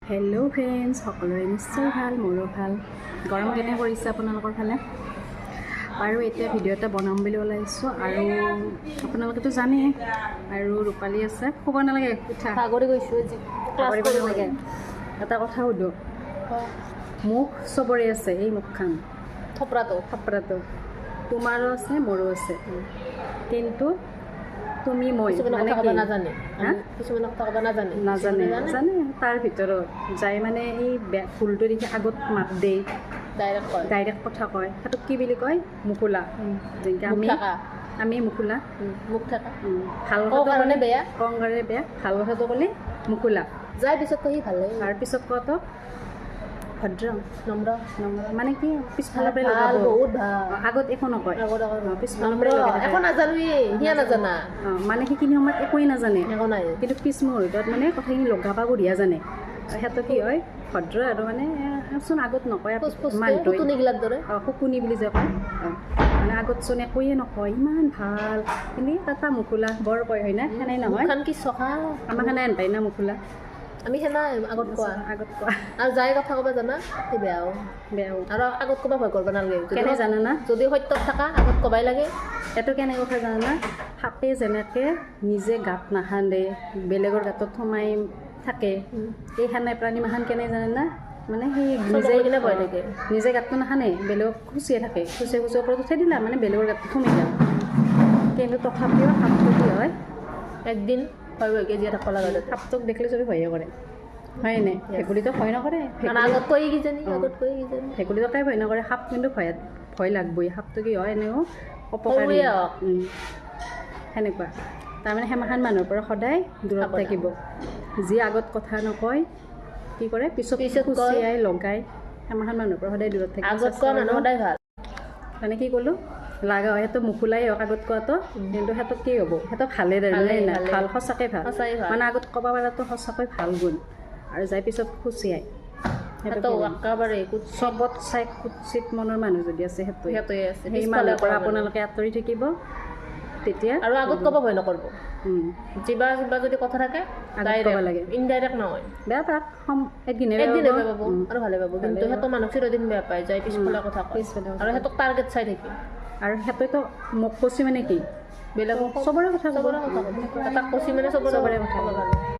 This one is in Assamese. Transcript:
হেল্ল' ফ্ৰেণ্ডছ, সকলোৰে নিশ্চয় ভাল, মোৰো ভাল। গৰম কেনে পৰিছে আপোনালোকৰ ফালে? আৰু এতিয়া ভিডিঅ' এটা বনাম বুলি ওলাইছোঁ। আৰু আপোনালোকেতো জানেই, আৰু ৰূপালী আছে। শুব নালাগে, উঠা। ভাগৰি গৈছোঁ আজি ক্লাছ ভাগৰিব কৰিব। নালাগে। এটা কথা সুধোঁ, মুখ চবৰে আছে, এই মুখখন। থপৰাটো। থাপৰাটো তোমাৰো আছে, মোৰো আছে, কিন্তু তুমি মই কিছুমানে মানে কথা ক'ব কি নাজানে। হা? কিছুমানে কথা ক'ব নাজানে। নাজানে। কিছুমানে জানে। তাৰ ভিতৰত যাই মানে এই বেয়া ভুলটো দেখি আগত মাত দেই। ডাইৰেক্ট কয়। ডাইৰেক্ট কথা কয়, সেইটোক কি বুলি কয়? মুকুলা। যেনেকৈ মুখ আমি থকা। আমি মুকুলা। মুখ থকা। ভাল কওঁ কথাটো কাৰণে ক'লে বেয়া। কং কাৰণে বেয়া। ভাল কথাটো ক'লে মুকুলা। যাই পিছত কয় সি ভাল লাগে। তাৰ পিছত কোৱাটো ভদ্ৰ। নম্ৰ। নম্ৰ মানে কি, পিছফালৰ পৰাই ভাল। লগাব। বহুত ভাল। আগত একো নকয়। আগত আগত পিছফালৰ নম্ৰ। পৰাই লগাই থাকে। একো নাজানোৱেই, সিয়া নাজানা। মানে সেইখিনি সময়ত একোৱেই নাজানে। একো নাই। কিন্তু পিছ মুহূৰ্তত মানে কথাখিনি লগাব বঢ়িয়া জানে। সিহঁতৰ কি হয়, ভদ্ৰ আৰু মানে চোন আগত নকয়। ফুচ ফুচকে। মানুহটোৱে শুটুনিগিলাৰ দৰে। শকুনি বুলি যে কয়, মানে আগতচোন একোৱে নকয়, ইমান ভাল, কিন্তু তাতা মুকুলা বৰ কয়, হয় না? সেনে নহয়? মুখখন কি চফা। আমাৰ সেনে পাই না মুকুলা। আমি সেনাই আগত কোৱা। আগত কোৱা। আৰু যাই কথা ক'ব জানা সি বেয়াও। বেয়াও। আৰু আগত ক'ব ভয় কৰিব নালাগে। কেনে জানা না? যদি সত্যত থাকা, আগত ক'বাই লাগে। এইটো কেনে কথা জানা? সাপে যেনেকে নিজে গাঁত নাখান্দে, বেলেগৰ গাঁতত সোমাই থাকে, এই সেনে প্ৰাণী মাখান কেনে জানে না? মানে সেই নিজে লৈ কিনে ভয় থাকে। নিজে গাঁতটো নাখানে, বেলেগক খুচিয়াই থাকে। খুচিয়াই খুচিয়াই ওপৰত উঠাই দিলা মানে বেলেগৰ গাঁতটো সোমাই গ'ল। কিন্তু তথাপিও সাপটো কি হয়? একদিন ভয় ভয়কে জীয়াই থাকিব লগা তাতে। সাপটোক দেখিলে চবে ভয়ে কৰে, হয় নে? ভেকুলীটো ভয় নকৰে। কাৰণ আগত কৈ কিজানি। আগত কৈ কিজানি। ভেকুলীটোকে ভয় নকৰে, সাপ কিন্তু ভয় লাগবই। সাপটো কি হয়, এনেও অপকাৰী। সৰুৱে হওক। সেনেকুৱা। তাৰমানে সেমাখান মানুহৰ পৰা সদায় দূৰত সাৱধান। থাকিব। যি আগত কথা নকয়, কি কৰে পিছত? পিছত কয়। খুচিয়াই লগাই। সেমাখান মানুহৰ পৰা সদায় দূৰত থাকিব আগত চেষ্টা কোৱা মানুহ কৰিব। সদায় ভাল। মানে কি ক'লো, লগা হয় সেইটো মুকুলাই হওক আগত কোৱাটো, কিন্তু সিহঁতক কি হ'ব, সিহঁতক ভালে। ভালেই, নাই। ভালেই। ভাল, সঁচাকৈ ভাল। সঁচাই ভাল। মানে আগত ক'ব পৰাটো সঁচাকৈ ভাল গুণ। আৰু যাই পিছত খুচিয়াই, সেইটো সিহঁতক কি গুণ? একেবাৰে চবত চাই কুৎসিত মনৰ মানুহ যদি আছে, সেইটোৱে। সিহঁতে আছে। সেই পিছফালে মানুহৰ পৰা কোৱা মানুহ। আপোনালোকে আঁতৰি থাকিব তেতিয়া। আৰু আগত ক'ব ভয় নকৰিব। যিবা কিবা যদি কথা থাকে, আগত ক'ব লাগে। ইনডাইৰেক্ট নহয়। বেয়া পাক একদিনে। একদিনে বেয়া পাব আৰু ভালে পাব, কিন্তু ভালে। সিহঁতৰ মানুহ চিৰদিন বেয়া পায় যাই পিছফালে কথা কয়। পিছফালে কথা আৰু সিহঁতক টাৰ্গেট চাই থাকে। আৰু সিহঁতেতো মোক কৈছে মানে কি, বেলেগক চবৰে কথা ক'ব। চবৰে কথা ক'ব। এটাক কৈছি মানে চবৰে চবৰে কথা ক'ব। ক'ব।